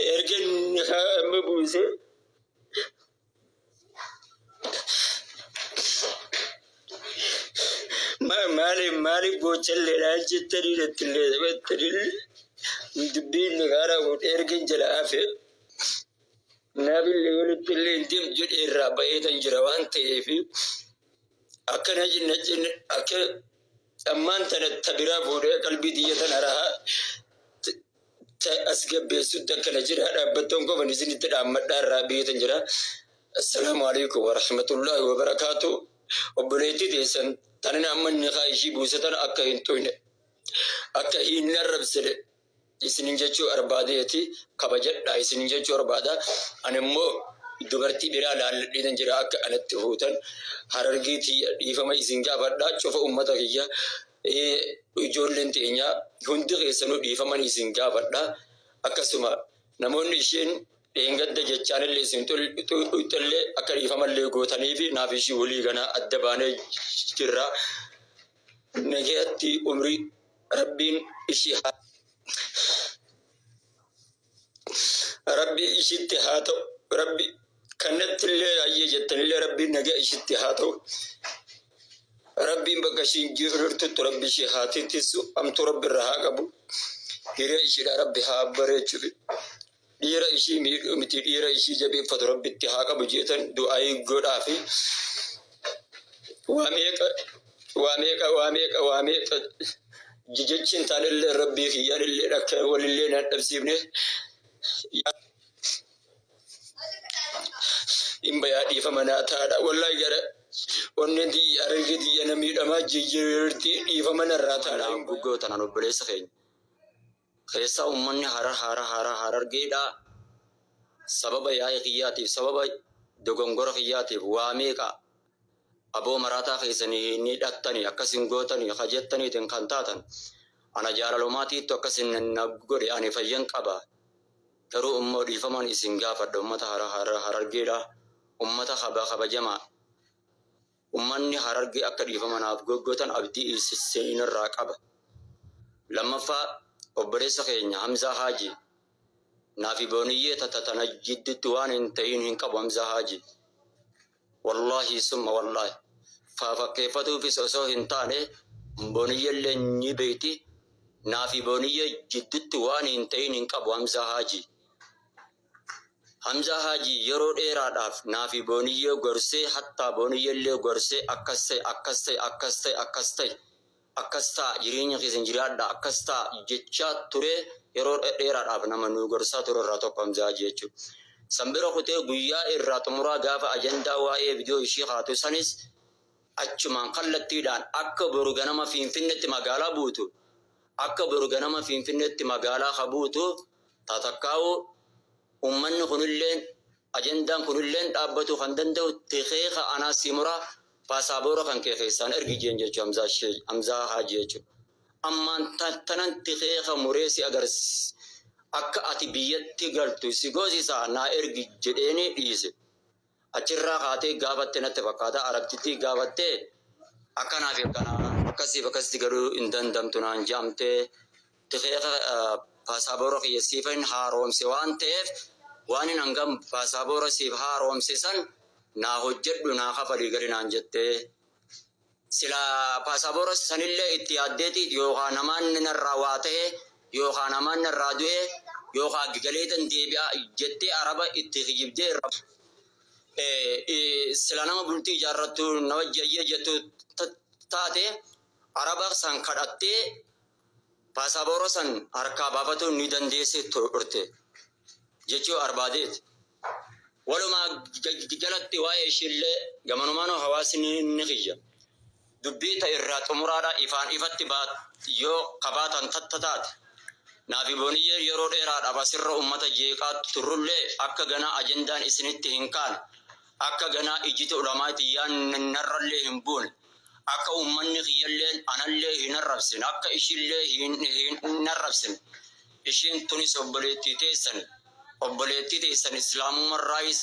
Erga inni amma buuse maaliif maaliif goochalleedhaan jettanii nattillee taphattanii dubbiin karaa kun erga jala hafe naabillee walitti illee hin deemu jedhee irraa ba'eetan jira waan ta'eef akkana jenna akka ammaan tana tabiraa fuudhee qalbii tiyya tana rahaa as gabbeessutti akkana jira dhaabbattoon qofan isinitti dhaammadhaa irraa biyyotan jira. Assalaamu alaikum warahmatullaahi wabarakaatu. Obboleettii teessan tanin amma niqaa ishii buusatan akka hin tuyne akka hin arrabsine isinin jechuu barbaadeeti, kabajadhaa isinin jechuu barbaada. Ani immoo dubartii biraa laalladheetan jira akka anatti fuutan. Harargeetii dhiifama isin gaafadhaa, cufa ummata kiyya, ijoolleen teenyaa hundi keessanuu dhiifaman isin gaafadha. Akkasuma namoonni isheen dheengadda jechaanillee isin xuxxillee akka dhiifamallee gootanii fi naaf ishii walii ganaa adda baanee jirra. Nagayatti umrii rabbiin ishii haa rabbi ishitti haa ta'u, rabbi kannatti illee ayyee jettanillee rabbiin nagaa ishitti haa ta'u. Rabbiin bakka ishiin jirtutti rabbi ishee haa tittissu, amtuu rabbi irraa haa qabu. Hiree ishiidha rabbi haa bareechufi. Dhiira ishii miidhuu miti, dhiira ishii jabeeffatu rabbitti haa qabu jeetan du'aayii godhaa fi waa meeqa waa meeqa waa meeqa waa meeqa jechiin taanillee rabbii kiyyaan illee akka walillee naan dhabsiifne hin bayaa, dhiifama naa taadha. Wallahi gara onneen tiyya Harargee tiyya na miidhamaa jirti, dhiifama narraa taadha. Guggoo tanaan obboleessa keenya keessaa uummanni harar hara hara Harargeedha. Sababa yaa'ii kiyyaatiif, sababa dogongora kiyyaatiif waa meeqa aboo maraataa keessanii ni dhattanii akkasin gootanii kajettaniitiin kan taatan, ana jaalalumaatiittu akkasin na godhe. Ani fayyan qaba, garuu immoo dhiifamaan isin gaafadha. Ummata Harargeedha, ummata kabajamaa, ummanni Harargee akka dhiifama naaf goggotan abdii isinirraa qaba. Lammaffaa, obboleessa keenya Hamzaa Haaji, naafi Booniyyee tata tana jiddutti waan hin ta'in hin qabu. Hamzaa Haaji, wallaahi summa wallaahi, fakkeeffatuufis osoo hin taane, Booniyyellee ni beeyti, naafi Booniyyee jiddutti waan hin ta'in hin qabu Hamzaa Haaji. Hamzaa Haaji yeroo dheeraadhaaf naafi Booniyyee gorsee, hattaa Booniyyellee gorsee, akkas ta'e, akkas ta'e, akkas ta'e, akkas ta'e, akkas ta'a, jireenya keessan jiraadha, akkas ta'a jechaa ture. Yeroo dheeraadhaaf nama nu gorsaa ture irraa tokko Hamzaa Haaji jechuudha. San bira kutee guyyaa irraa xumuraa gaafa ajandaa waa'ee viidiyoo ishii kaatu sanis achumaan kallattiidhaan akka boru ganama Finfinneetti magaalaa buutu, akka boru ganama Finfinneetti magaalaa ka buutu tatakkaa'u, uummanni kunilleen ajandaan kunilleen dhaabbatu kan danda'u tikeeka anaa simuraa paasaboora kan kee keessaan ergi jeen jechuudha Hamzaa Haaji jechuudha. Ammaan tanan tikeeka muree si agarsiisa, akka ati biyyatti galtu si goosisaa, naa ergi jedheeni dhiise. Achirraa kaatee gaafatte natti fakkaata, Arabtitti gaafattee akkanaa fi akkanaa akkasiif akkasitti galuu hin dandamtu naan je'amtee, tikeeka paasaboora kiyya siifan haaromse waan ta'eef, waan hin hangam paasaboora siif haaromse san naa hojjedhu, naa kafalii gali naan jettee. Sila paasaboora sanillee itti yaaddeeti yookaan namaan narraa waa ta'e yookaan namaan narraa du'e yookaan galeetan deebi'a jettee Araba itti kijibdee irra sila nama bultii ijaarrattu nama jayyee jettu taate, Araba san kadhattee paasaboora san harkaa baafatu ni dandeesse turte jechuu barbaadeeti. Walumaa jalatti waa'ee ishiillee gamanumaanuu hawaasni ni kiyya. Dubbii ta irraa xumuraadha ifaan ifatti yoo kabaatan taate, naafi Booniyyee yeroo dheeraadhaaf asirra ummata jeeqaa turrullee, akka ganaa ajandaan isinitti hin kaane, akka ganaa ijjiti ulamaa tiyyaan narrallee hin buune, akka ummanni kiyyalleen anallee hin arrabsine, akka ishillee hin arrabsine, isheen tunis obboleettii teessani, obboleettii teessan islaamumarraayis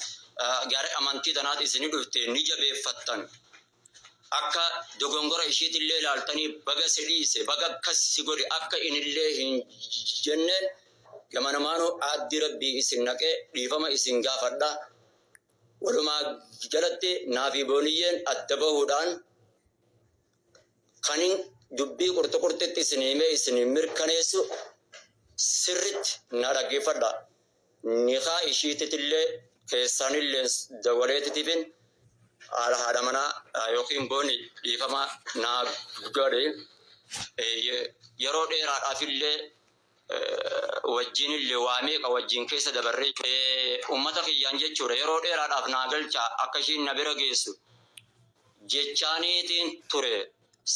gara amantii tanaati isini dhufte ni jabeeffattan, akka dogongora ishiitillee ilaaltanii baga si dhiise, baga akkas si godhe akka inillee hin jenneen. Gamanumaanuu aaddii Rabbii isin naqee dhiifama isin gaafadha. Walumaa jalatti naafi Booniyyeen adda bahuudhaan kanin dubbii qurxi qurxitti isin himee isin mirkaneessu sirritti na dhaggeeffadha. Nikaa ishiititillee keessaanillee dawaleetitifin haadha haadha manaa yookiin Booni dhiifama naa godhe. Yeroo dheeraadhaafillee wajjiinillee waa meeqa wajjiin keessa dabarree ummata kiyyaan jechuudha. Yeroo dheeraadhaaf naa galchaa akka ishiin na bira geessu jechaaniitiin ture.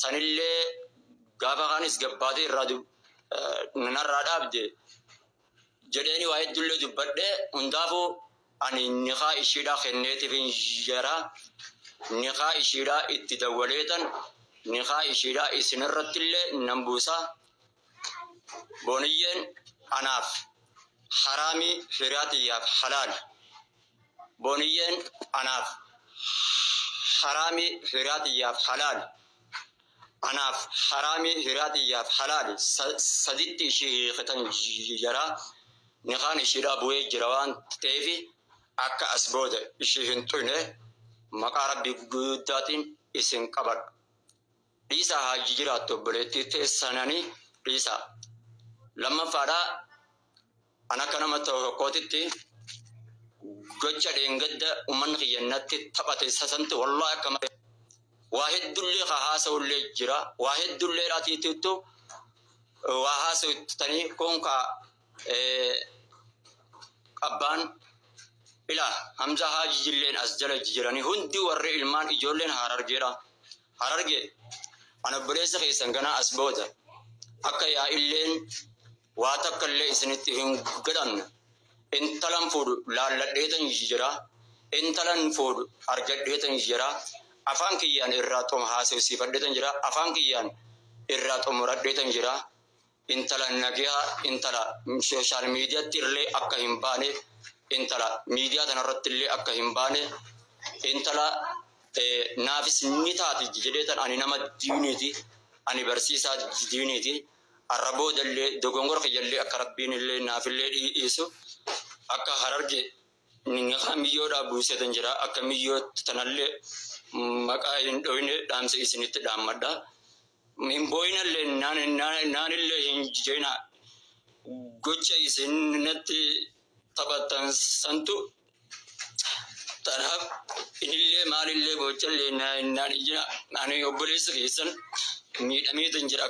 Sanillee gaafa kaanis gabbaatee irraa narraa dhaabde jedheeni waa hedduullee dubbadhe. Hundaafuu ani nikaa ishiidhaa kenneetifin jira. Nikaa ishiidhaa itti dawwaleetan nikaa ishiidhaa isinirrattillee nan buusa. Booniyyeen anaaf haraamii, hiriyaa tiyyaaf halaal. Booniyyeen anaaf haraamii, hiriyaa tiyyaaf halaal. Anaaf haraamii, hiriyaa tiyyaaf halaali. Saditti ishii hiikitan jira. Nikaan ishiidhaa bu'ee jira waan ta'eef akka as booda ishii hin xuyne maqaa Rabbii guddaatiin isin qabadha. Dhiisaa haa jiraattu obboleettii teessanani dhiisaa. Lammaffaadhaa an akka nama tokkootitti gocha dheengadda ummanni kiyya natti taphate sasanti wallahi akka malee waa heddullee ka haasa'ullee jira, waa heddullee dhaatiittu waa haasa'uttanii kun ka abbaan ilaa Hamza Haaji jilleen as jala jiranii hundi warri ilmaan ijoolleen Harargeedha. Hararge an obboleessa keessan ganaa as booda akka yaa'illeen waa takka illee isinitti hin godhamne. Intalan fuudhu laalladheetan jira. Intalan fuudhu argadheetan jira. Afaan kiyyaan irraa haasofsiifadheetan jira. Afaan kiyyaan irraa xumuradheetan jira. Intala nagiyaa, intala sooshaal miidiyaatti illee akka hin baane, intala miidiyaa tanarratti illee akka hin baane, intala naafis ni taati jedheetan ani nama diiniiti, ani barsiisaa diiniiti. Arra boodallee dogongora kiyyallee akka Rabbiin illee naafillee dhiisu akka Hararge nikaa miyyoodhaa buusetan jira. Akka miyyoo tanallee maqaa hin dhoyne dhaamsa isinitti dhaammadha. Hin booyinallee naanillee hin jeena. Gocha isinatti taphattan santu tanaaf inillee maalillee gochallee naan ijina. Ani obboleessa keessan miidhameetan jira.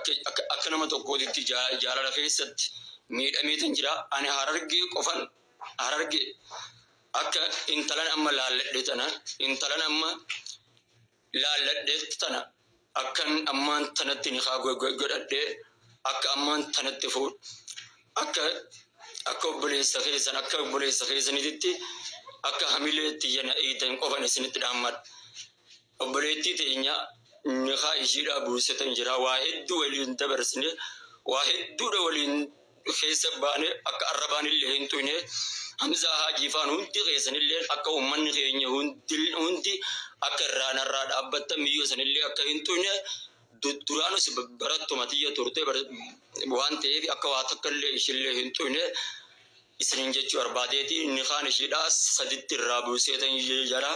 Akka nama tokkootitti jaalala keessatti miidhameetan jira. Ani Harargee qofan Harargee akka intalan amma laalladhe tana, intalan amma laalladhe tana akkan ammaan tanatti nikaa godhadhe, akka ammaan tanatti fuudhu akka obboleessa keessan, akka obboleessa keessanitti akka hamileetti yana eegdan qofan isinitti dhaammadha. Obboleettii teenya nikaa ishiidhaa buusetan jira. Waa hedduu waliin dabarsine, waa hedduudha waliin keessa baane, akka arrabaan illee hin tuyne. Hamzaa Haajii faan hundi keessanillee akka uummanni keenya hundi akka irraa narraa dhaabbattan miyyoo sanillee akka hin tuyne duraanus barattuma tiyya turte waan ta'eef akka waa takka illee ishillee hin tuyne isiniin jechuu barbaadeeti. Nikaan ishiidhaa saditti irraa buuseetan jira.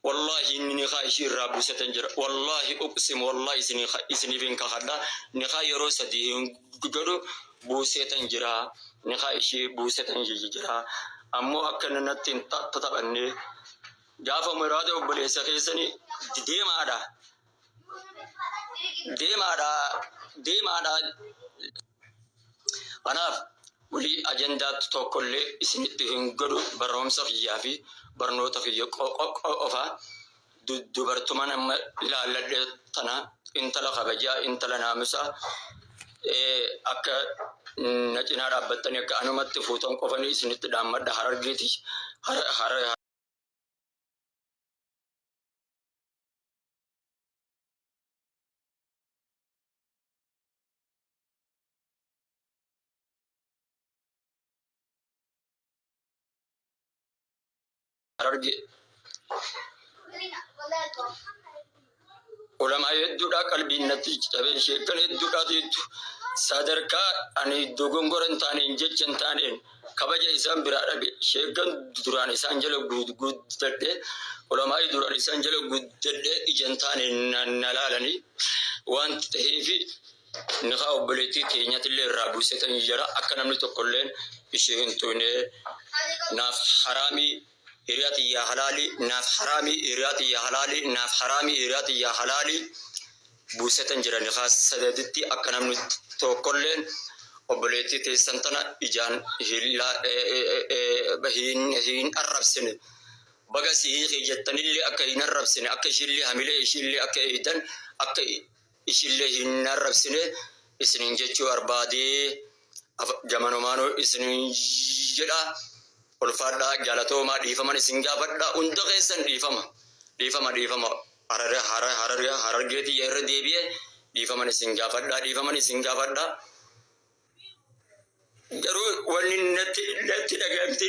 Wallahi nikaa ishii irraa buusatan jira. Wallahi uqsim, wallahi isiniif hin kakadha. Nikaa yeroo sadii hin godhu buuseetan jira. Nikaa ishii buusetan jira. Ammoo akka natti hin taphanne gaafa muraada obboleessa keessanii deemaadha. Deemaadha. Deemaadha. Kanaaf walii ajandaatti tokkollee isinitti hin godhu, barnoomsa kiyyaa fi barnoota kiyya qofa. Dubartuma nama laalladhe tana, intala kabajaa, intala naamusaa, akka na cinaa dhaabbattanii akka anumatti fuutan qofanii isinitti dhaammadha Harargeeti. Harargee ulamaa hedduudha qalbiin natti cabee, sheekkan hedduudhaatiitu Sadarkaa ani dogongora hin taaneen, jecha hin taaneen kabaja isaan biraa dhabe. Sheekkan duraan isaan jala guddadhe, ulamaa'ii duraan isaan jala guddadhe ija hin taaneen na laalanii waan ta'eef, nikaa obboleettii teenyatillee irraa buusetan jira. Akka namni tokkolleen ishee hin tuqne, naaf haraamii, hiriyaa tiyyaa halaalii, naaf haraamii, hiriyaa tiyyaa halaalii, naaf haraamii, hiriyaa tiyyaa halaalii buusetan jira. Nikaa sadaditti akka namni tokkolleen obboleettii teessan tana ijaan hin arrabsine, baga si hiike jettanillee akka hin arrabsine, akka ishiillee hamilee ishiillee akka eeydan, akka ishiillee hin arrabsine isinin jechuu barbaadee gamanumaanuu isinin jedha. Ulfaadhaa, jaalatoomaa, dhiifaman isin gaafadha hunda keessan. Dhiifama, dhiifama, dhiifama. Harargeetii irra deebi'e dhiifaman isin gaafadha, dhiifaman isin gaafadha. Garuu wanni natti dhagahamte